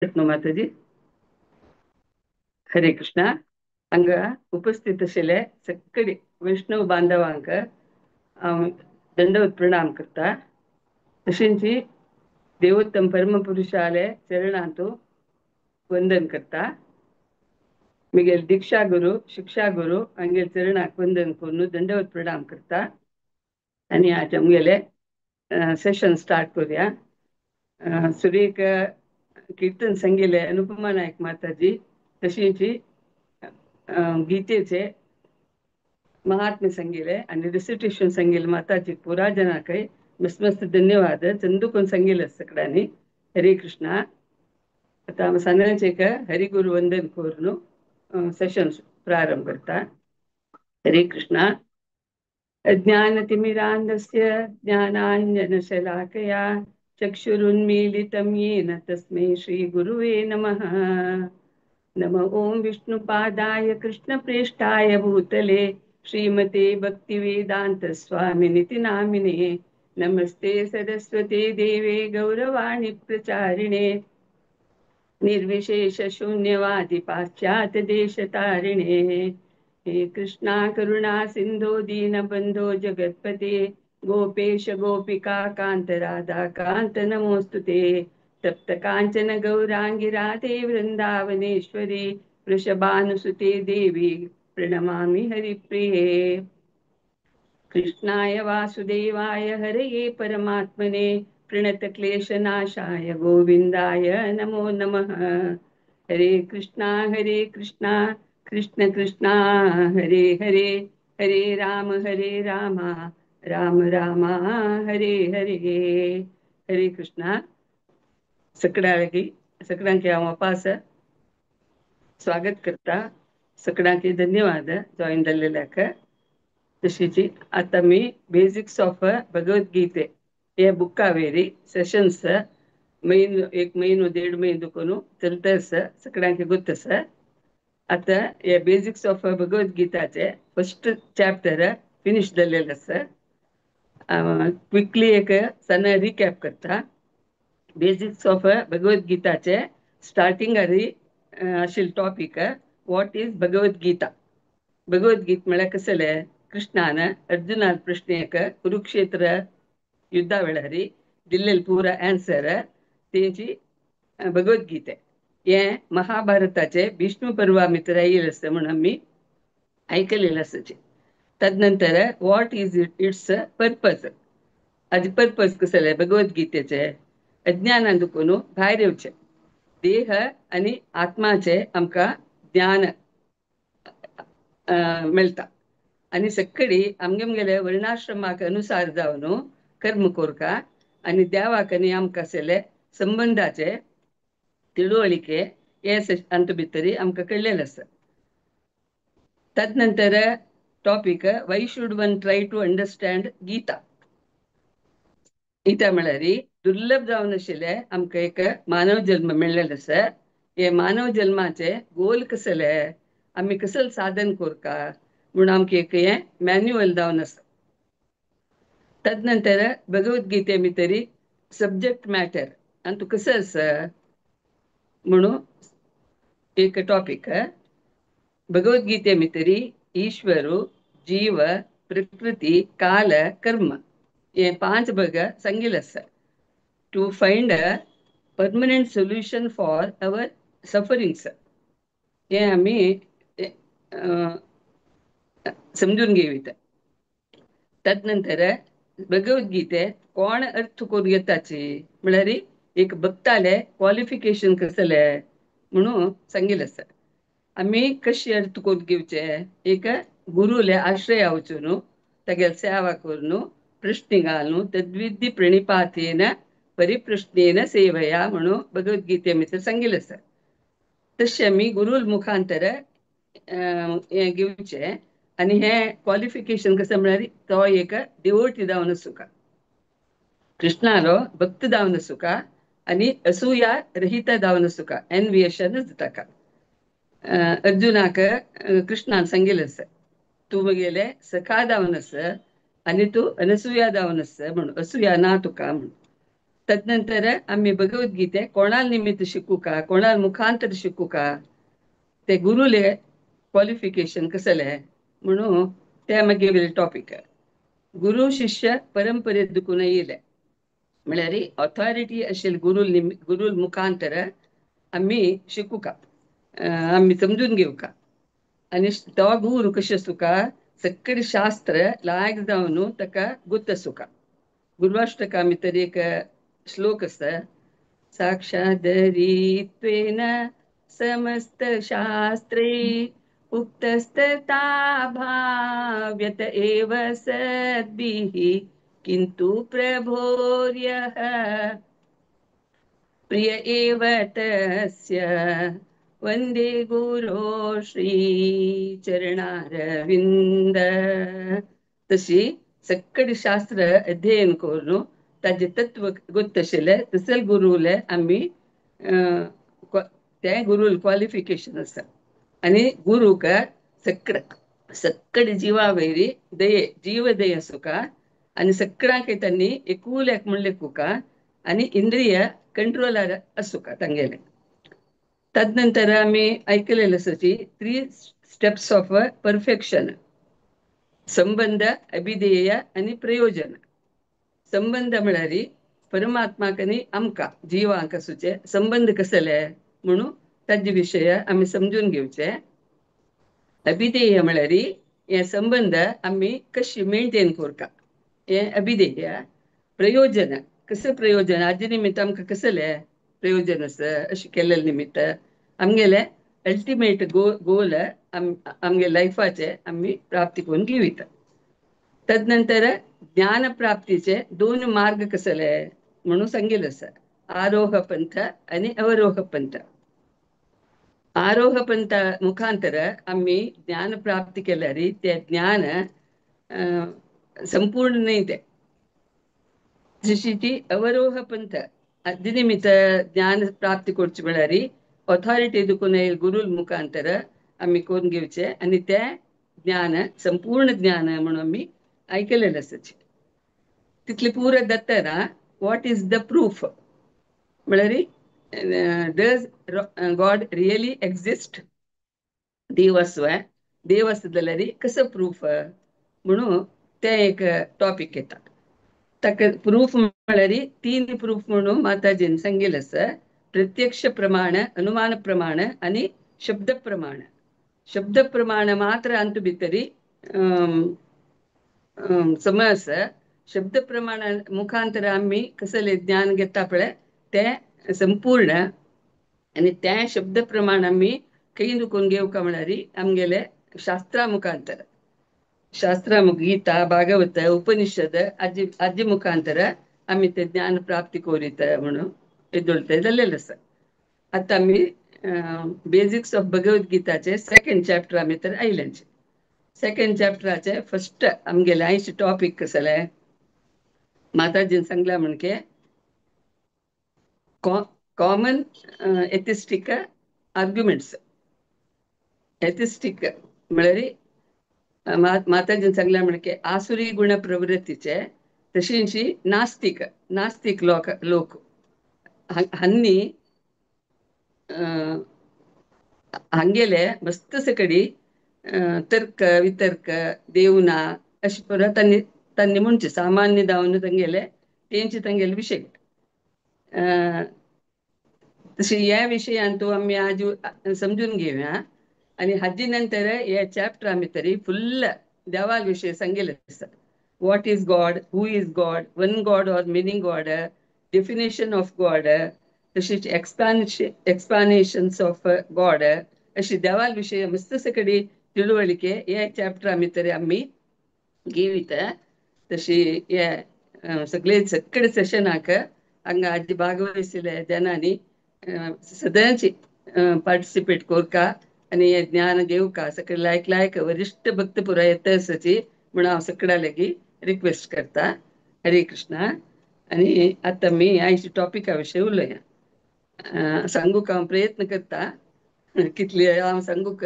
माताजी। हरे कृष्णा। हांगा उपस्थित आशिल्ले सगळे वैष्णव बांधवांक हांव दंडवत प्रणाम करता। तशेंच देवोत्तम परमपुरुषाले चरणांतु वंदन करता। मिगेल दीक्षा गुरु शिक्षा गुरु हांगेल चरणाक वंदन करून दंडवत प्रणाम करता। आनी आज आमगेले सेशन स्टार्ट करूया। सुरेख कीर्तन सांगिल्ले अनुपमा नायक माताजी, तशेंच गीतेचे महात्म्य सांगिल्ले आनी रिसिटेशन सांगिल्ले माताजी पुरा जनाकय मस्त मस्त धन्यवाद। चंदूकून सांगिल्ले सगळ्यांनी। हरे कृष्णा। आतां आमी सांगण्याचें एक हरिगुरु वंदन करून सेशन प्रारंभ करता। हरे कृष्णा। अज्ञानतिमिरान्धस्य ज्ञानाञ्जनशलाकया चक्षुरुन्मीलितं येन तस्मै श्रीगुरुवे नमः। नम ॐ विष्णुपादाय कृष्णप्रेष्ठाय भूतले श्रीमते भक्तिवेदान्तस्वामिनिति नामिने। नमस्ते सरस्वते देवे गौरवाणी प्रचारिणे निर्विशेष शून्यवादी पाश्चात्य देशतारिणे। हे कृष्णा करुणा सिंधो दीनबंधो जगत्पते गोपेश गोपिका कांत राधा कांत नमोस्तुते। तप्त कांचन गौरांगी राधे वृंदावनेश्वरी वृषभानुसुते देवी प्रणमामि हरिप्रिये। कृष्णाय वासुदेवाय हरये परमात्मने प्रणत क्लेशनाशाय गोविंदाय नमो नमः। हरे कृष्णा कृष्ण कृष्णा हरे हरे, हरे राम राम राम हरे हरे। हरे कृष्णा। सगळ्यांक हांव वापास स्वागत करता। सगळ्यांक धन्यवाद जॉईन जाल्लेल्याक। तशीच आतां मी बेसिक्स ऑफ भगवद्गीते हे बुका वेरी सेशन्स म्हयनो एक म्हयनो देड म्हयनो करून चलता आसा, सगळ्यांक गोत आसा। आतां हे बेसिक्स ऑफ भगवद्गीताचे फर्स्ट चॅप्टर फिनिश जाल्लेलें आसा। क्विकली एक सण रिकॅप करता। बेसिक्स ऑफ भगवद्गीताचे स्टार्टिंगारी आशिल्लो topic what is Bhagavad Gita. Bhagavad Gita म्हळ्यार कसलें? कृष्णान अर्जुनान प्रश्नेक कुरुक्षेत्र युद्धा वेळार दिल्लेले पुरा आन्सर तेंची भगवद्गीते। हें महाभारताचे भीष्म पर्वा भितर आयिल्लें आसा म्हूण आमी आयकलेलें आसा। तदनंतर what is its purpose, हाजे पर्पज कसलें भगवद्गीतेचे? अज्ञानान दुखून भायर येवचें, देह आनी आत्माचें आमकां ज्ञान मेळटा आनी सगळी आमगे आमगेले वर्णाश्रमाक अनुसार जावन कर्म कोरका आनी देवाक आनी आमकां आशिल्ले संबंदाचे तिळवळिके हे अंत भितरी आमकां कळ्ळेलें आसा। तदनंतर topic why should one try to understand Gita. Gita म्हळ्यार दुर्लभ जावन आशिल्लें आमकां एक मानव जल्म मेळ्ळेलो आसा। हे मानव जल्माचे गोल कसले, आमी कसले साधन कोरका म्हूण आमकां एक हें मॅन्युअल जावन आसा। तदनंतर भगवद्गीते भितरी सब्जेक्ट मॅटर आनी तूं कसो आसा म्हणून एक टॉपीक। भगवद्गीते भितरी ईश्वर जीव प्रकृती काल कर्म हे पांच भाग सांगिल्ले आसा। To find a permanent solution for our sufferings हे आमी समजून घेवया। तदनंतर भगवद्गीते कोण अर्थ करून घेताची म्हळ्यार एक भक्ताले क्वॉलिफिकेशन कसले म्हणून सांगिल्लें आसा। आमी कशें अर्थ करून घेवचे? एक गुरुले आश्रय वचून न्हू, तागेले सेवा करून प्रश्न घालून तद्विधी प्रणिपातेन परिप्रश्नेन सेवया म्हणून भगवद्गीते भितर सांगिल्लें आसा। तशें आमी गुरुल मुखांतर हें घेवचें आनी हें क्वॉलिफिकेशन कशें म्हळ्यार तो एक डिवोटी जावन आसूंक, कृष्णालो भक्त जावन आसूंक आनी असूया रहित जावन आसूंक, एनविएशनच ताका। अर्जुनाक कृष्णान सांगिल्लें आसा, तूं म्हगेले सखा जावन आस आनी तूं अनसुया जावन आस म्हणून, असूया ना तुका म्हणून। तदनंतर आमी भगवद्गीते कोणाल निमित्त शिकूका, कोणाल मुखांतर शिकूका, ते गुरुले क्वालिफिकेशन कसलें म्हणून ते मागीर टॉपिक. गुरु शिष्य परंपरेत दुखून येयले म्हळ्यार ऑथॉरिटी आशिल्ले गुरुल मुखांतर आमी शिकूका, आमी समजून घेवका. आनी तो गुरू कशें आसूका, सगळे शास्त्र लायक जावन ताका गुत आसूका. गुरुवाष्टका भितर एक श्लोक आसा, साक्षादरीत्वेन समस्त शास्त्रे उक्तस्तथा भाव्यत एव सद्भिः किंतु प्रभोर्यः प्रिय एव तस्य वंदे गुरो श्री चरणारविंद. तशी सगळे शास्त्र अध्ययन करून ताजे तत्व गोत आशिल्ले तसले गुरुले आमी ते गुरुल क्वालिफिकेशन आसा. आनी गुरुक सगळे सगळे जिवा वयरी दये जीव दये आसूका आनी सगळ्यांक तांणी एकूल्याक म्हण लेखुका आनी इंद्रिय कंट्रोलार आसूका तांगेले. तदनंतर आमी आयकलेले आसा 3 स्टेप्स ऑफ परफेक्शन, संबंध, अभिधेय आनी प्रयोजन. संबंध म्हळ्यार परमात्माक आनी आमकां जिवांक आसूचे संबंध कसले म्हणून ताजे विशय आमी समजून घेवचे. अभिधेय म्हळ्यार हे संबंध आमी कशी मेंटेन करता हे अभिधेय. प्रयोजन कसं प्रयोजन हाजे निमित्त आमकां कसलें प्रयोजन आसा अशें केल्ले निमित्त आमगेले अल्टिमेट गोल आमगे लायफाचे आमी प्राप्ती करून घेवता. तदनंतर ज्ञान प्राप्तीचे 2 मार्ग कसले म्हणून सांगितलं आसा, आरोह पंथ आनी अवरोह पंथ. आरोह पंथ मुखांतर आमी ज्ञान प्राप्ती केल्यार ते ज्ञान संपूर्ण न्हय ते. जशी ती अवरोह पंथ निमित्त ज्ञान प्राप्ती करची म्हळ्यार ऑथॉरिटी दुखून येईल गुरुल मुखांतर आमी करून घेवचे आनी ते ज्ञान संपूर्ण ज्ञान म्हणून आमी आयकलेलें आसा. तितले पुरो जातना what is the proof म्हळ्यार डज गॉड रियली एक्झिस्ट, देव आसू देव आसा जाल्यार कसो प्रूफ म्हणून तें एक टॉपीक येता. ताका प्रूफ म्हळ्यार 3 प्रूफ म्हणून माताजीन सांगिल्लें आसा, प्रत्यक्ष प्रमाण, अनुमान प्रमाण आनी शब्द प्रमाण. शब्द प्रमाण मात्र हातूंत भितरी समज आसा. शब्द प्रमाण मुखांतर आमी कसलें ज्ञान घेता पळय तें संपूर्ण आनी तें शब्द प्रमाण आमी खंय दुखून घेवका म्हळ्यार आमगेले शास्त्रा मुखांतर, शास्त्रा गीता, भागवत, उपनिषद आजी मुखांतर आमी ते ज्ञान प्राप्ती करीत म्हणून येदोळते जाल्लेलें आसा. आतां आमी बेजिक्स ऑफ भगवद्गीताचे 2nd chapter आमी तर आयल्यांचे. 2nd चॅप्टराचे फस्ट आमगेले आयचे टॉपीक कसलें माताजीन सांगला म्हणके कॉमन एथिस्टीक आर्ग्युमेंट्स. एथिस्टीक म्हळ्यार माताजीन सांगला म्हणके आसुरी गुण प्रवृत्तीचे तशींच नास्तिक, नास्तिक लोक लोक हांनी हांगेले मस्त सकडी तर्क वितर्क देवना अशें परत तांणी तांणी म्हणचे सामान्य जावन तांगेले तेंचे तांगेले विशय. तशें ह्या विशयान तूं आमी आज समजून घेवया. आनी हाजे नंतर हे चॅप्टरा भितर फुल्ल देवा विशय सांगिल्लें आसा. What is God, who is God, one God or many God, definition of God, तशीच एक्सप्लानेशन्स ऑफ गॉड अशी देवा विशय मस्त सकडी तिळवळिके हे चॅप्टरा भितर आमी घेवता. तशी हे सगळे सगळे सेशनाक हांगा आजी भागवहिसिल्ले जनांनी सदांच पार्टिसिपेट करका आनी हें ज्ञान घेवका. सगळे लायक लायक वरिश्ठ भक्त पुराय येता आसाची म्हणून हांव सगळ्या लागीं रिक्वेस्ट करता. हरे कृष्णा. आनी आतां आमी आयच्या टॉपिका विशीं उलोवया. सांगूंक हांव प्रयत्न करता, कितली हांव सांगूंक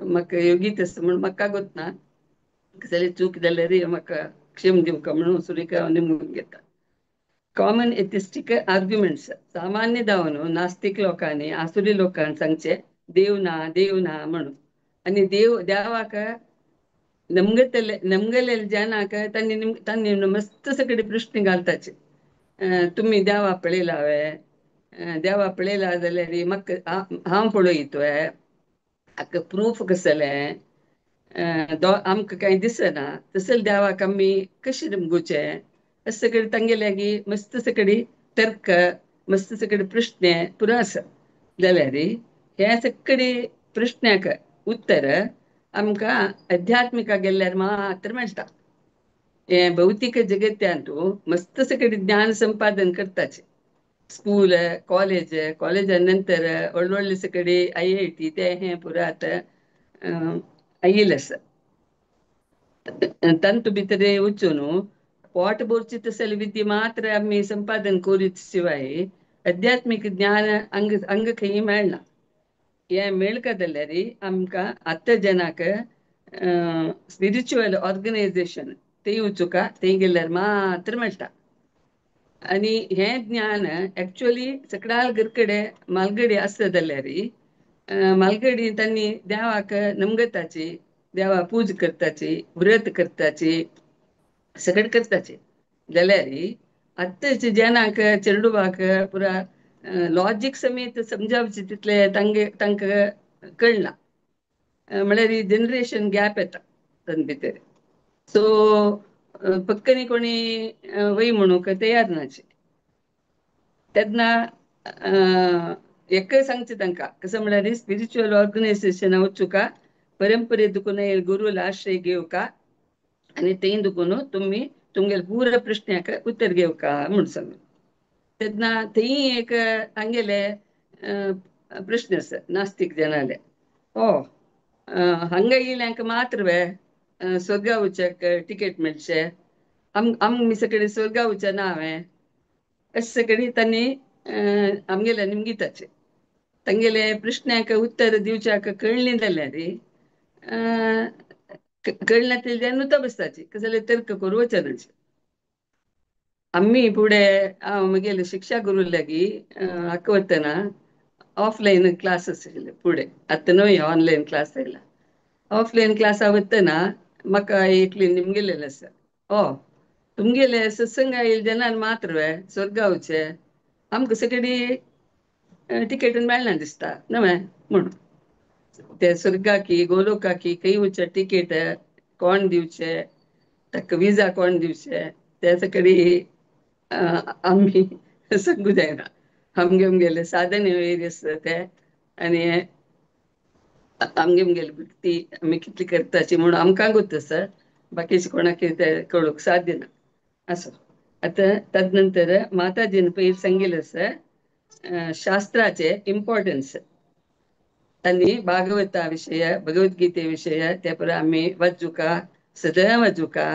म्हाका योगीत आसा म्हूण म्हाका गोतना, कसली चूक जाल्यार म्हाका क्षम दिवका म्हणून सुरेखा हांव निमून घेता. Common atheistic arguments. सामान्य जावन नास्तीक लोकांनी आसुरी लोकांनी सांगचे देव ना देव ना म्हणून. आनी देव देवाक नमगतले नमगलेले जनाक तांणी तांणी मस्त सगळे प्रश्न घालताचे. तुमी देवा पळयला वे? देवा पळयला जाल्यार म्हाका हांव पळयतोय, हाका प्रूफ कसलें? आमकां कांय दिसना तसले देवाक आमी कशें नमगुचें? अशें सगळें तांगेले मस्त सगळी तर्क मस्त सगळे प्रश्न पुरो आसा. जाल्यार हे सगळे प्रश्नाक उत्तर आमकां अध्यात्मिका गेल्यार मात्र मेळटा. हे भौतिक जगत्यांतू मस्त सगळे ज्ञान संपादन करताचे. स्कूल कॉलेज, कॉलेजा नंतर व्हडले व्हडले सगळे IIT ते हें पुरो आतां आयिल्लें आसा. तांतू भितर वचून पोट भरची तसली विद्या मात्र आमी संपादन करीत शिवाय अध्यात्मीक ज्ञान अंग अंग खंय मेळना. हें मेळका जाल्यार आमकां आतां जनाक स्पिरिच्युअल ऑर्गनायजेशन थंय वचुका, थंय गेल्यार मात्र मेळटा. आनी हें ज्ञान एक्चुअली सगळ्या घरकडे मालगडी आसता जाल्यार मालगडी तांणी देवाक नमगताची, देवा पूज करताची, व्रत करताची, सगळें करताची. जाल्यार आतांचे जनाक चेडवाक पुरा लॉजीक समेत समजावचे तितले तांगे तांकां कळना. म्हळ्यार जनरेशन गॅप येता तांचे भितर. सो पक्कनी कोणी वय म्हणूंक तयार नाचे. तेन्ना एकय सांगचें तांकां कसं म्हळ्यार स्पिरिच्युअल ऑर्गनायजेशना वचुका, परंपरे दुखून गुरूला आश्रय घेवका आनी थंय दुखून तुमी तुमगेले पुरा प्रश्नाक उत्तर घेवका म्हूण सांगून. तेन्ना थंय एक तांगेले प्रश्न आसा नास्तीक जनाले. ओ हांगा येयल्यांक मात्र वे स्वर्गा वचक टिकेट मेळचे, आम सगळे स्वर्गा वचना ना हांवें अशें सगळी तांणी आमगेले निमगिताचे. तांगेले प्रश्नाक उत्तर दिवच्याक कळ्ळीं जाल्यार कळना ते नुता बसताची, कशें जाल्यार तर्क करूं वचनाचे. आमी फुडें हांव म्हगेले शिक्षा गुरू लागीं हाका वतना ऑफलायन क्लास आशिल्ले फुडें, आतां न्हय ऑनलायन क्लास आयला. ऑफलायन क्लासा वतना म्हाका एकली निमगेलेलें आसा, ओ तुमगेले सत्संग आयले जनान मात्र वे स्वर्गा वचचे, आमकां सगळी टिकेट मेळना दिसता न्हय म्हणून. ते स्वर्गाकी गोलोकाकी खंय वचचे टिकेट कोण दिवचे, ताका विजा कोण दिवचे, ते सगळी आमी सांगू जायना. आमगे आमगेले साधन वयर आसता ते आनी आमगे आमगेली भक्ती आमी कितली करताची म्हणून आमकां गोत आसा, बाकीचे कोणाक ते कळूंक साध्य ना. असो आतां तदनंतर माताजीन पयर सांगिल्लें आसा शास्त्राचे इम्पॉर्टन्स. तांणी भागवता विशय भगवद्गीते विशय ते पर आमी वाचुका, सदां वाचुका.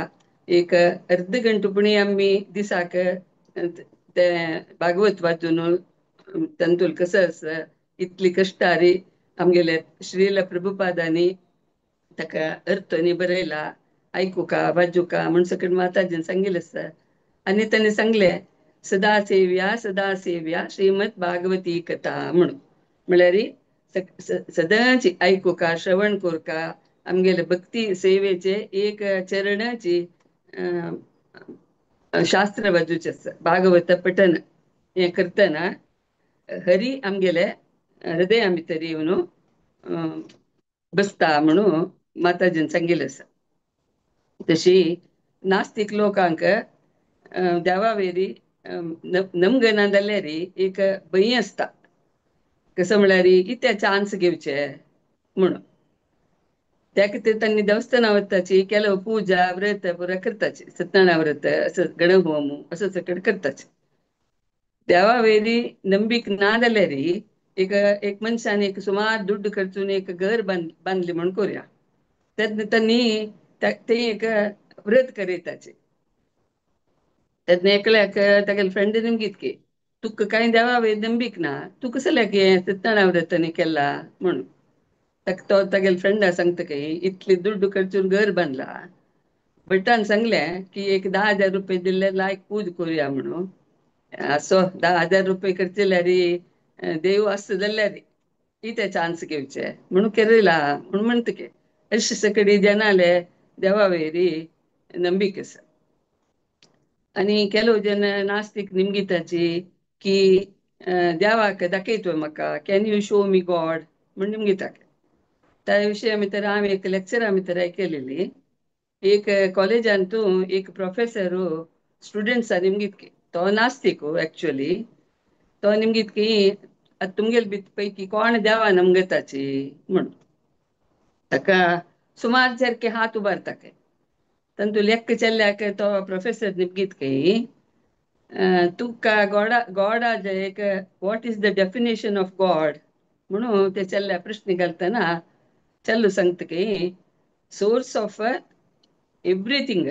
एक अर्द घंटो पुणी आमी दिसाक ते भागवत वाचून तांतूल कसो आसा इतली कश्टारी आमगेले श्रील प्रभुपादांनी ताका अर्थनी बरयला, आयकुका वाचुका म्हूण सगळें माताजीन सांगिल्लें आसा. आनी तांणी सांगलें सदा सेव्या सदा सेव्या श्रीमद भागवती कथा म्हणून. म्हळ्यार सदांची आयकुका श्रवण करका आमगेले भक्ती सेवेचे एक चरणाची शास्त्र बाजूचे आसा भागवत पठन हें करतना हरी आमगेले हृदया भितर येवन बसता म्हणून माताजीन सांगिल्लें आसा. तशी नास्तीक लोकांक देवा वयली नमगना जाल्यार एक भंय आसता, कसं म्हळ्यार कितें चान्स घेवचे म्हणून. त्या खातीर तांणी देवस्थानां वताची, केलो पुजा व्रत पुरा करताची, सत्यनारायण व्रत असं गणहोम असं सगळें करताची. देवा वयली नंबीक ना जाल्यार एक एक मनशान एक सुमार दुड्ड खर्चून एक घर बांदलें म्हूण करुया, तेन्ना तांणी ते एक व्रत करयताचे. तेन्ना एकल्याक तागेले फ्रेंड निमगीत की तुका कांय देवा वयर नंबीक ना, तूं कसल्याक हें सत्यनारायण व्रत केला म्हणून. ताका तो तागेले फ्रेंडा सांगता की इतली दुड्ड खर्चून घर बांदला, भटान सांगलें की एक 10,000 रुपये दिल्ले लायक पूज करुया म्हणून. असो 10,000 रुपये करतल्यार देव आसता जाल्यार इते चान्स घेवचे म्हणून केरला म्हणून म्हणतके अशे सगळी जनाले देवावेरी ನಂಬಿಕೆ सर. आणि ಕೆಲವು ಜನ ನಾಸ್ತಿಕ್ ನಿಮ್ಗಿತಾची की देवाक दाखयतोय म्हाका, can you show me God म्हण निमगिताक. त्या विषय भितर आमी एक लेक्चरा भितर आयकलेली, एक कॉलेजांतू एक प्रोफेसर स्टुडंट्सा निमगितके, तो नास्तिक ऍक्च्युअली, तो निमगितकी आतां तुमगेले पैकी कोण देवा नमगताची म्हणून. ताका सुमार सारके हात उबारताके. तांतू लेक्क चल्ल्याक तो प्रोफेसर निमगितके, तुका गॉडा गॉडाचे एक what is the definition of God म्हणून ते चल्ल्या प्रश्न घालतना चल्लू सांगता की source of everything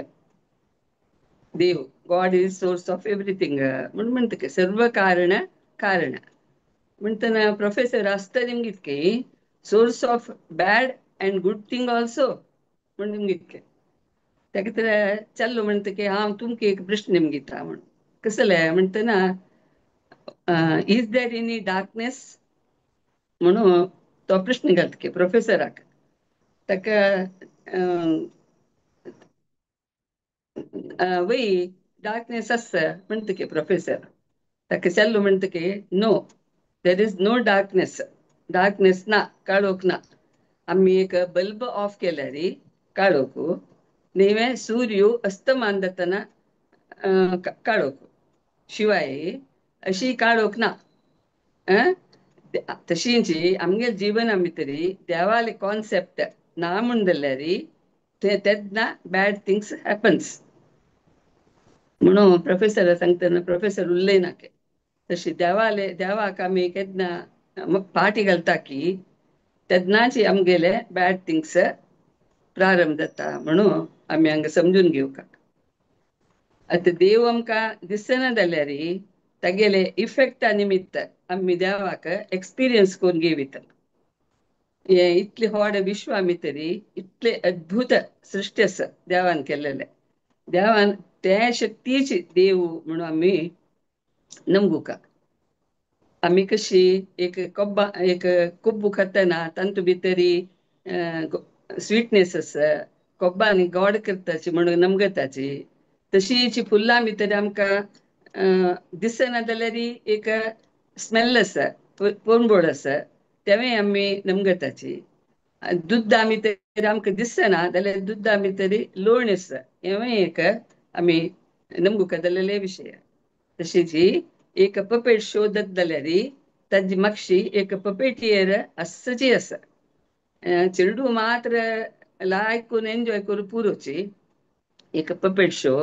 Dev, God is source of everything म्हणून म्हणटा की सर्व कारण कारण. म्हणटना प्रोफेसर आसता निमगितके source of bad and good thing also म्हण निमगितके. ताका तर चल्लो म्हणटा की हांव तुमकां एक प्रश्न निमगिता म्हण. कसले म्हणटना is there any darkness म्हणून तो प्रश्न घालता की प्रोफेसराक. ताका वय डार्कनेस आसता म्हणटा की प्रोफेसर. ताका चल्लो म्हणटा की no, there is no darkness, darkness ना, काळोख ना. आमी एक बल्ब ऑफ केल्यार काळोख, न्हय सूर्य अस्तमान जातना काळोख, शिवाय अशी काळोख ना. तशींच आमगे जीवना भितर देवाले कॉन्सेप्ट ना म्हूण जाल्यार तेन्ना बॅड थिंग्स हॅपन्स म्हणून प्रोफेसर सांगतना प्रोफेसर उलयनाके. तशी देवाले देवाक आमी केन्ना पाटी घालता की तेन्नाच आमगेले बॅड थिंग्स प्रारंभ जाता म्हणून आमी हांगा समजून घेवका. आतां देव आमकां दिसना जाल्यार तागेले इफेक्टा निमित्त आमी देवाक एक्सपिरियन्स करून घेविता. हे इतले व्हड विश्वा भितर इतले अद्भुत सृश्टी आसा देवान केल्लेले, देवान त्या शक्तीची देव म्हणून आमी नमगुका. आमी कशी एक कोब्बा एक कोब्बू खातना तांतू भितर स्वीटनेस आसा, कोब्बांनी गोड करताची म्हणून नमगताची, तशीच फुलां भितर आमकां दिसना जाल्यार एक स्मेल आसा, पोणबोळ आसा, तेवूय आमी नमगताची. दुद्दा भितर आमकां दिसना जाल्यार दुद्दा भितर लोण आसा, हेवूय एक आमी नमगुका जाल्लेले विशय. तशीच एक पपेट शो जाता जाल्यार ताजी मागशी एक पपेटियर आसची आसा. चेडूं मात्र लायक करून एन्जॉय करून पुरोची एक पपेट शो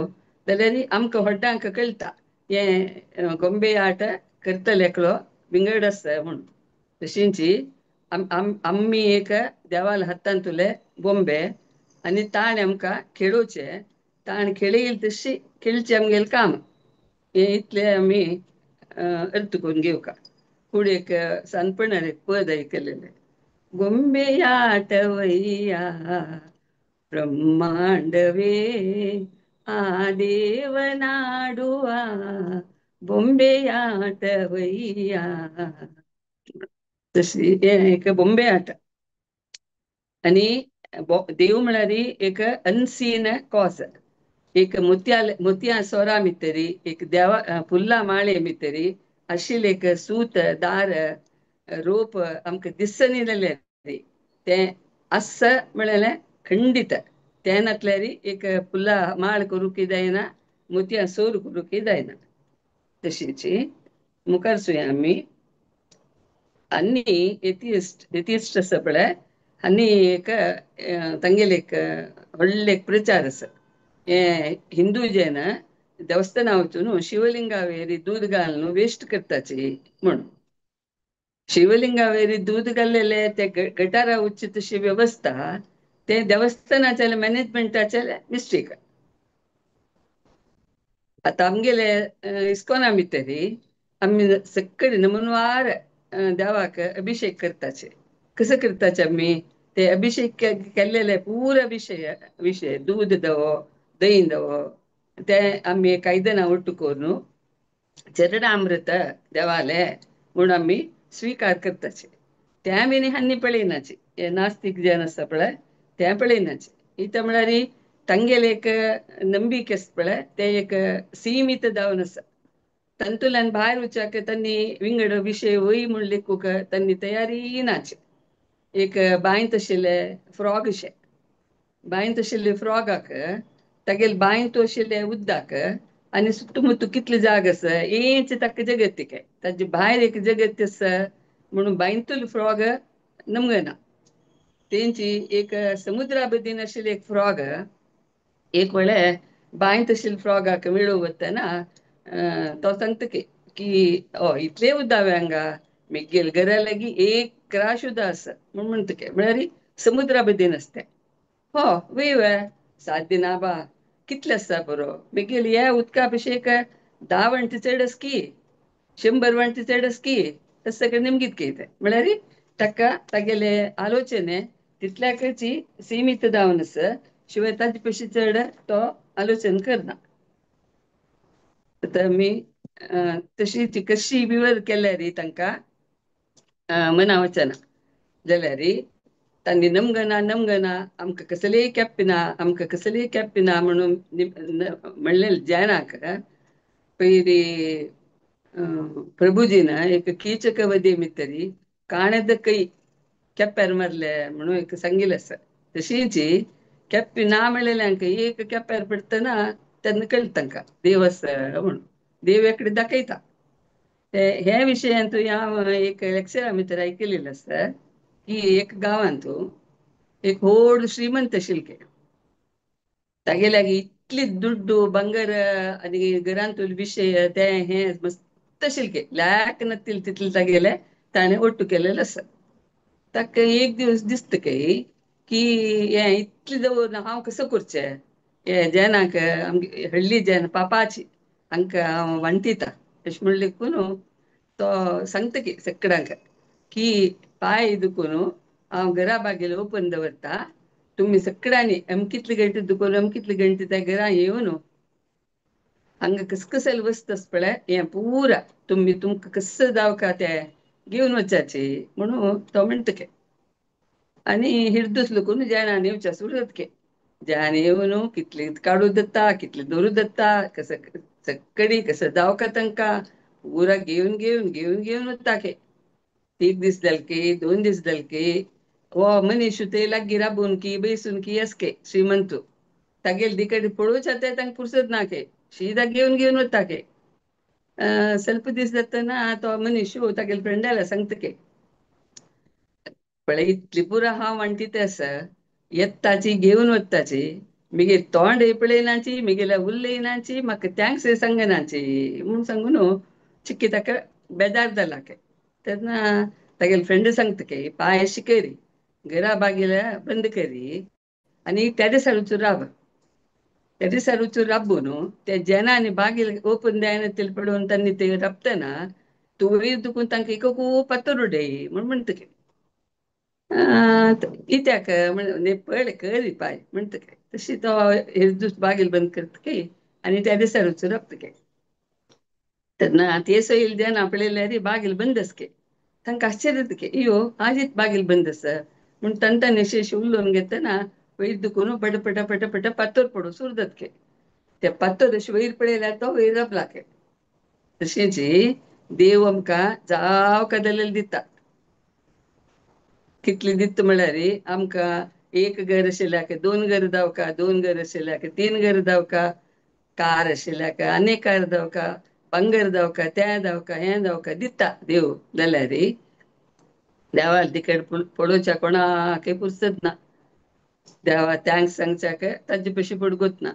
जाल्यार आमकां व्हड्डांक कळटा हें गोंबे आट करतले एकलो विंगड आसा म्हूण. तशींच आमी एक देवाल हातांतुले बॉम्बे आनी ताणें आमकां खेळोवचें, ताणें खेळयले तशी खेळचें आमगेलें काम. हें इतलें आमी अर्थ करून घेवका. फुडें एक सानपणार एक पद आयकलेलें, ಗೊಂಬೆಯಾಟವಯ್ಯ ಬ್ರಹ್ಮಾಂಡವೇ ಆ ದೇವನಾಡುವ ಬೊಂಬೆಯಾಟವಯ್ಯ. तशी हें एक बॉम्बे आट. आनी देव म्हळ्यार एक अनसीन कॉज, एक मोतयां मोतयां सोरां भितर एक देवा फुलां माळे भितर आशिल्लें एक सूत दार रोप आमकां दिसनी जाल्यार तें आसा म्हळ्यार खंडीत, तें नासल्यार एक फुलां माळ करूंक जायना, मोतयां सोर करूंक जायना. तशीच मुखार सुया आमी आनी एथियस्ट एथियस्ट आसा पळय, आनी एक तांगेले एक व्हडलें एक प्रचार आसा. हें हिंदू जे ना देवस्थानां वचून शिवलिंगा वयर दूद घालून वेस्ट करताची म्हणून. शिवलिंगा वयर दूद घाल्लेले ते गटारा वचची तशी वेवस्था ते देवस्थानाच्या मॅनेजमेंटाचे मिस्टेक. आतां आमगेले इस्कॉना भितर आमी सगळे नमनवार देवाक अभिषेक करताचे. कसो करताचे आमी ते अभिषेक केल्लेले पुरो विशय विशय दूद दवो दही दवो ते आमी एक आयदनां ಒಟ್ಟು करून चरणामृत देवाले म्हूण आमी स्विकार करताचे. तें बी हांणी पळयनाचे, हे नास्तीक जन आसा पळय तें पळयनाचे. इता म्हळ्यार तांगेले एक ನಂಬಿಕೆ आसा पळय तें एक सीमित जावन आसा. तातूंतल्यान भायर वचपाक तांणी विंगड विशय वय म्हूण लेखूंक तांणी तयारी नाचे. एक बांयत आशिल्ले फ्रॉग अशें, बांयत आशिल्ले फ्रॉगाक तागेले बांयत आशिल्ले उदक आनी सुत्तुमुत्तू कितली जाग आसा हेच ताका जगत काय ताजे भायर एक जगत आसा म्हणून बांयतलो फ्रॉग नमगना. तेंची एक समुद्रा बदीन आशिल्ले एक फ्रॉग एक वेळे बांयत आशिल्ले फ्रॉगाक मेळूंक वतना तो सांगता की की हय इतलें उदक हांगा मेगेल घरा लागीं एक क्राश उदक आसा म्हूण म्हणटा की, म्हळ्यार समुद्रा बदीन आसता. हो वय वे सात दिना बा कितले आसता बरो मेगेल ह्या उदका भशेन एक 10 वण्टी चड आसा की 100 वण्टी चड आसा की तशें सगळें निमगीत केलें. म्हळ्यार ताका तागेले आलोचने तितल्याकच सीमित जावन आसा, शिवाय ताजे पशी चड तो आलोचन करना. आतां आमी तशी ती कशी विवर केल्यार तांकां मना वचना जाल्यार तांणी नमगना नमगना आमकां कसलेय केप्पिना आमकां कसलेय केप्पिना म्हणून म्हणलें जैनाक पयली प्रभुजीन एक कीचक वदे मितरी काणद ಕೈ ಕೆಪ್ಪೆರ್ ಮರ್ಲೆ म्हणून एक सांगिल्लें आसा. तशीच केप्पी ना म्हणलेलें आमकां एक केप्यार पडटना तेन्ना कळटा तांकां देव आसा म्हणून, देव एकडे दाखयता. हे विशयांत हांव एक लेक्चरा भितर आयकलेलें आसा की एक गांवांत एक व्हड श्रीमंत आशिल्ले, तागे लागीं इतली दुड्डू ಬಂಗಾರ आनी घरांतले विशय ते हे मस्त आशिल्ले, लाख नतील तितले तागेले ताणें ಒಟ್ಟು केलेलें आसा. ताका एक दीस दिसता काय की हें इतलें दवरून हांव कसो करचें, हे जेनाक आमगे हळ्ळी जेन पापाची हांकां हांव वांटिता अशें म्हणलें देखून तो सांगता की सगळ्यांक की पांय दुखून हांव घरा बागेल ओपन दवरता, तुमी सगळ्यांनी अमकितले गंटे दुखून अमकितले गंटे त्या घरा येवन हांगा कसकसल वस्त आसा पळय हें पुरा तुमी तुमकां कसं जावका तें घेवन वचाचे म्हणून तो म्हणटा के. आनी हिरदूस लोकून जेणान येवच्या सुरू के जेणान येवन कितले काडू दत्ता कितले दवरू दत्ता कसं सगळी कसं जावका तांकां पुरा घेवन घेवन घेवन घेवन वता के. एक दीस जाले की 2 दीस जाले की हो मनीस ते लागीं राबून की बैसून की आसके श्रीमंतू तागेले दिकडी पळोवच्या ते तांकां पुरसत ना के, शिदा घेवन घेवन वता के. ಸ್ವಲ್ಪ दीस जातना तो मनीस तागेले फ्रेंडाला सांगता के पळय इतली पुरा हांव वांटित आसा, येताची घेवन वताची, मिगे तोंड पळयनाची, मिगेल्या उलयनाची, म्हाका thanks सांगनाची म्हूण सांगून चिक्की ताका बेजार जाला के. तेन्ना तागेले फ्रेंड सांगता की पांय अशी करी घरा बागेल्या बंद करी आनी त्या दिसा वचून राब, त्या दिसा वचून राबून ते जेनांनी बागेल ओपन जायना तेल पडोवन तांणी ते राबतना तूं वयर दुखून तांकां एक खूब पातोर उडय म्हूण म्हणटा की. कित्याक म्हण पळय करी पाय म्हणटा काय तशी तो हेरदूस बागेल बंद करता की आनी त्या दिसा वचून राबता की. तेन्ना ते सैल जेन्ना पळयल्यार बागेल बंद आसा की, तांकां आश्चर्य जाता की अय्यो आजीत बागेल बंद आसा म्हूण तांकां अशें उलोवन घेतना वयर दुखून पट पट पट पट पातोर पडूं सुरू जाता की. ते पातोर अशें वयर पळयल्यार तो वयर राबला की. तशेंच देव आमकां जावका जाल्यार दिता, कितली दिता म्हळ्यार आमकां एक घर आशिल्ल्याक 2 घर जावका, 2 घर आशिल्ल्याक 3 घर जावका, कार आशिल्ल्याक आनी कार जावका, भांगर जावका, तें जावका, हें जावका दिता देव. जाल्यार देवाक तिकड पळोवच्या कोणाकय पुरसत ना, देवा thanks सांगच्याक ताजे पशी पडगोत ना.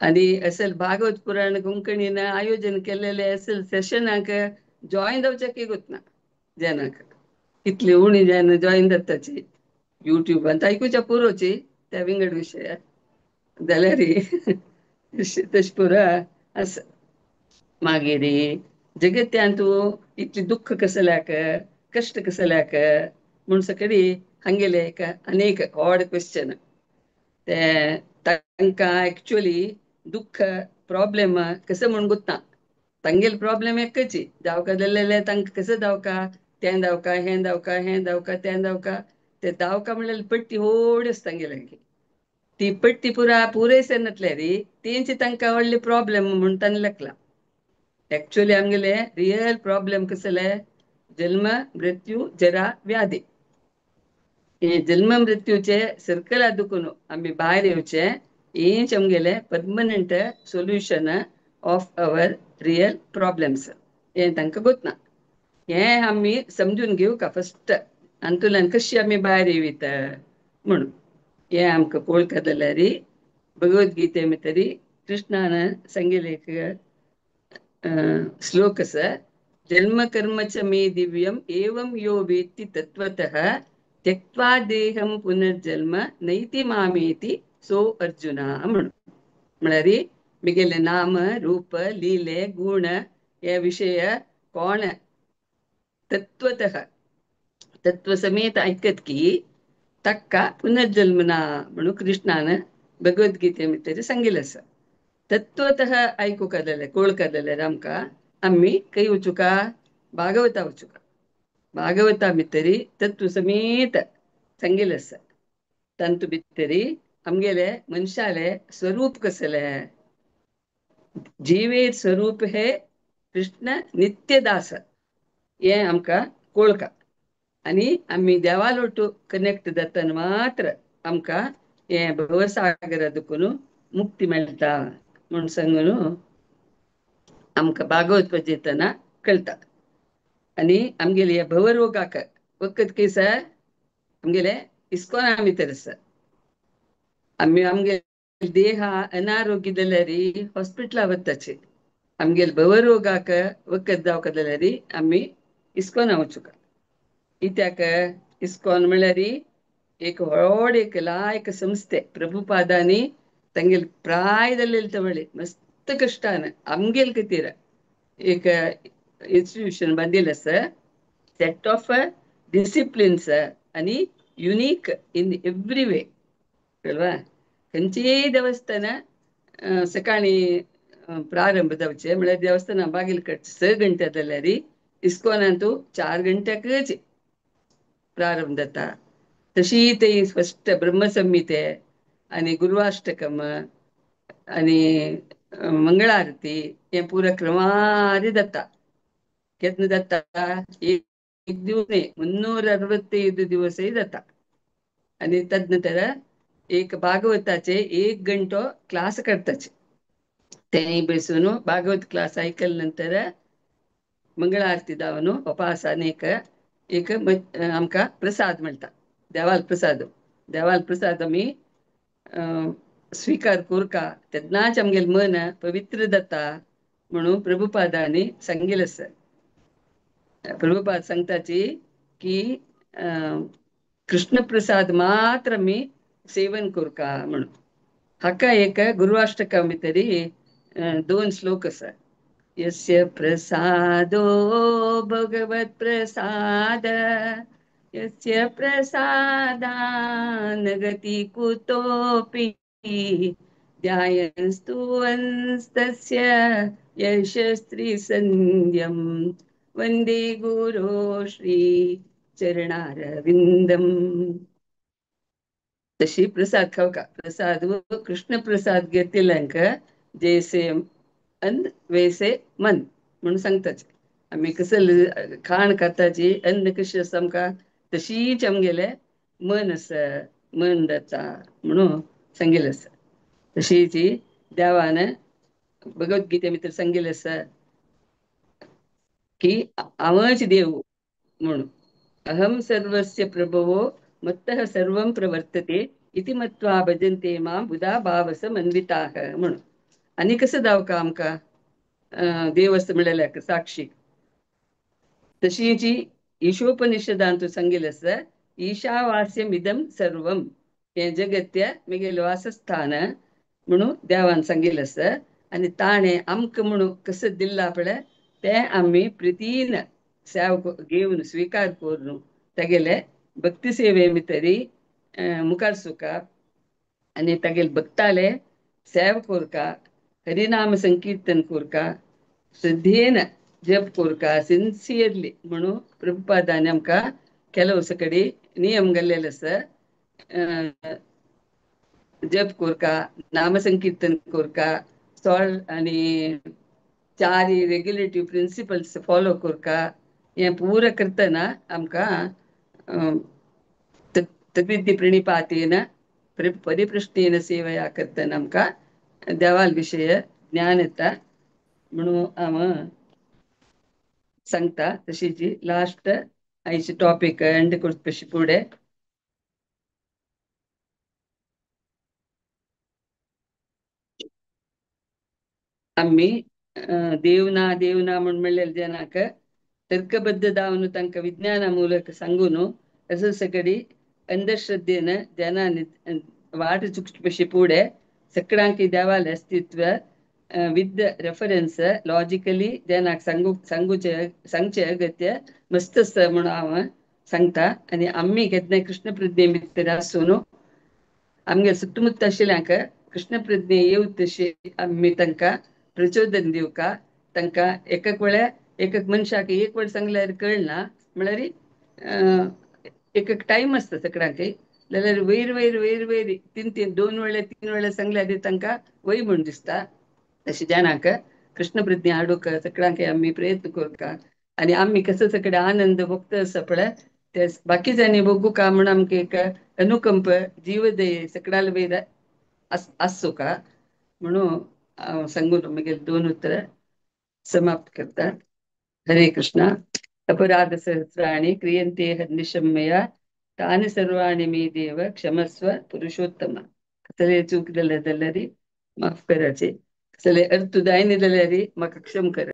आनी असल भागवत पुराण कोंकणीन आयोजन केलेले असल सेशनाक जॉयन जावच्याकय गोत ना जेनाक, कितली उणी जेन्ना जॉयन जाताची युट्यूबांत आयकुच्या पुरोची त्या विंगड विशयात जाल्यार तशें पुरो आसा. मागीर जगत्यांत इतली दुख्ख कसल्याक कश्ट कसल्याक म्हूण सगळी हांगेले एक अनेक ऑड क्वेश्चन. ते तांकां एक्चुअली दुख्ख प्रॉब्लेम कसं म्हूण गोत्ता, तांगेले प्रॉब्लेम एकच जावका जाल्लें तांकां कसो जावका तें जावका हें जावका हें जावका तें जावका ते दावका म्हणल्यार पट्टी व्हड आसता तांगेली. ती पट्टी पुरा पुरयसर नासल्यार तेंची तांकां व्हडली प्रॉब्लेम म्हूण तांणी लेखला. एक्चुअली आमगेले रियल प्रॉब्लेम कसले जन्म मृत्यू जरा व्याधी. हे जन्म मृत्यूचे सर्कल दुखून आमी भायर येवचे हेंच आमगेले permanent solution of our real problems हें तांकां गोतना. हें आमी समजून घेवका फस्ट हातूंतल्यान कशी आमी भायर येवीत म्हणून. हें आमकां कळका जाल्यार भगवद्गीते भितर कृष्णान सांगिल्लें एक श्लोक आसा, जन्म कर्म च मे दिव्यम एवं यो वेत्ति तत्त्वतः त्यक्त्वा देहं पुनर्जन्म नैति मामेति सो अर्जुन म्हणून. म्हळ्यार मिगेले नाम रूप लीले गुण हे विशय कोण तत्त्वतः तत्व समेत आयकत की ताका पुनर्जन्म ना म्हणून कृष्णान भगवद्गीते भितर सांगिल्लें आसा. तत्त्वतः आयकूंक जाल्यार कळका जाल्यार आमकां आमी खंय वचुका भागवता वचुका. भागवता भितर तत्व समेत सांगिल्लें आसा. तातूंत भितर आमगेले मनशाले स्वरूप कसलें, जिवेर स्वरूप हे कृष्ण नित्यदास हें आमकां कळका. आनी आमी देवालोटू कनेक्ट जातना मात्र आमकां हें भवसागरा दुखून मुक्ती मेळटा म्हूण सांगून आमकां भागवत पजयतना कळटा. आनी आमगेले ह्या भवरोगाक वखद खंय आसा आमगेले इस्कॉना भितर आसा. आमी आमगेले देह अनारोग्य जाल्यार हॉस्पिटला वताचे, आमगेले भवरोगाक वखद जावका जाल्यार आमी इस्कॉना वचुका. कित्याक इस्कॉन म्हणल्यार एक व्हड एक लायक संस्थे प्रभुपादांनी तांगेले प्राय जाल्लेले तवळे मस्त कश्टान आमगेले खातीर एक इन्स्टिट्यूशन बांदिल्लें आसा. सेट ऑफ डिसिप्लिन्स आनी युनीक इन एवरी वे कळवा. खंयचेय देवस्थान सकाळीं प्रारंभ जावचें म्हळ्यार देवस्थाना बागेलकट 6 घंटे जाल्यार इस्कॉनांतू 4 घंट्याकच प्रारंभ जाता. तशी ते स्पश्ट ब्रह्मसंहिते आनी गुरुवाष्टकम आनी मंगळारती हें पुरा क्रमारी जाता. केन्ना जाता एक दिवस न्ही 365 दिवसय जाता. आनी तदनंतर एक भागवताचे 1 गंटो क्लास करताचे. तेंय बसून भागवत क्लास आयकले नंतर मंगळारती जावन उपासान एक एक आमकां प्रसाद मेळटा, देवाल प्रसाद. देवाल प्रसाद आमी स्विकार करका तेन्नाच आमगेलें मन पवित्र जाता म्हणून प्रभुपादांनी सांगिल्लें आसा. प्रभुपाद सांगताची की कृष्ण प्रसाद मात्र आमी सेवन करका म्हणून. हाका एक गुरुवाष्टका भितर 2 श्लोक आसा. यस्य प्रसादो भगवत् प्रसाद यस्य प्रसादान् गति कुतोऽपि ध्यायंस्तुवंस्तस्य यशस्त्रिसन्ध्यं वन्दे गुरो श्री चरणारविन्दम्. तशी प्रसाद खावका प्रसाद कृष्ण प्रसाद घेतिल्ल्यांक जैसे अन्न वैसे मन म्हणून सांगताचे. आमी कसले खाण खाताची अन्न कशी आसा आमकां तशीच आमगेले मन आसा, मन जाता म्हणून सांगिल्लें आसा. तशीच देवान भगवद्गीते भितर सांगिल्लें आसा की हांवच देव म्हणून. अहं सर्वस्य प्रभवो मत्तः सर्वं प्रवर्तते इति मत्वा भजन्ते मां बुधा भावसमन्विताः म्हणून. आनी कसं जावका आमकां देव आसा म्हणलेल्याक साक्षी. तशीच ईशोपनिषदांतू सांगिल्लें आसा ईशावास्यमिदं सर्वं हें जगत्य मिगेलें वासस्थान म्हणून देवान सांगिल्लें आसा. आनी ताणें आमकां म्हणून कसं दिल्लां पळय तें आमी प्रितीन सेव घेवन स्विकार करून तागेले भक्ती सेवे भितर मुखार सुका आनी तागेले भक्ताले सेव करका, हरिनाम संकीर्तन करका. श्रद्धेन जप कोरका सिन्सियरली म्हणून प्रभुपादान आमकां ಕೆಲವು सकडी नियम घाल्लेले आसा. जप कोरका, नामसंकीर्तन कोरका, सोळ आनी चार रेग्युलेटिव्ह प्रिंसिपल्स फॉलो कोरका. हें पुरा करतना आमकां तद्विद्दी प्रणिपातेन परिपृष्टेन सेवया करतना आमकां देवाल विशय ज्ञान येता म्हणून हांव सांगता. तशीच लास्ट आयचे टॉपीक एंड करपा फुडें आमी देव ना देव ना म्हूण म्हणलेले जनाक तर्कबद्ध जावन तांकां विज्ञाना ಮೂಲಕ सांगून असो सगळी अंधश्रद्धेन जनांनी वाट चुकचे फुडें सगळ्यांक देवालें अस्तित्व विथ रेफरन्स लॉजिकली जनाक सांगचें अगत्य मस्त आसा म्हणून हांव सांगता. आनी आमी केन्नाय कृष्ण प्रज्ञे भितर आसून आमगे सुत्तमुत्त आशिल्ल्यांक कृष्ण प्रज्ञे येवत तशी आमी तांकां प्रचोदन दिवका. तांकां एक एक वेळार एक एक मनशाक एक वेळ सांगल्यार कळना, म्हळ्यार एक एक टायम आसता सगळ्यांक, जाल्यार वयर वयर वयर वयर तीन तीन दोन वेळे तीन वेळे सांगल्यार तांकां वय म्हूण दिसता. तशें जाणांक कृष्ण प्रज्ञा हाडूंक सगळ्यांक आमी प्रयत्न करता आनी आमी कसो सगळे आनंद भोगता आसा पळय ते बाकी जाणी भोगूका म्हूण आमकां एक अनुकंप जीवदय सगळ्यां वयर आसूका म्हणून हांव सांगून मागीर दोन उतरां समाप्त करता. हरे कृष्णा. अपराध सहस्राणि क्रियन्ते हर्निशं मया तानि सर्वाणि मे देव क्षमस्व पुरुषोत्तम. कसले चूक जाल्यार जाल्यार माफ कराचे, कसले अर्थ जायना जाल्यार म्हाका क्षम करा.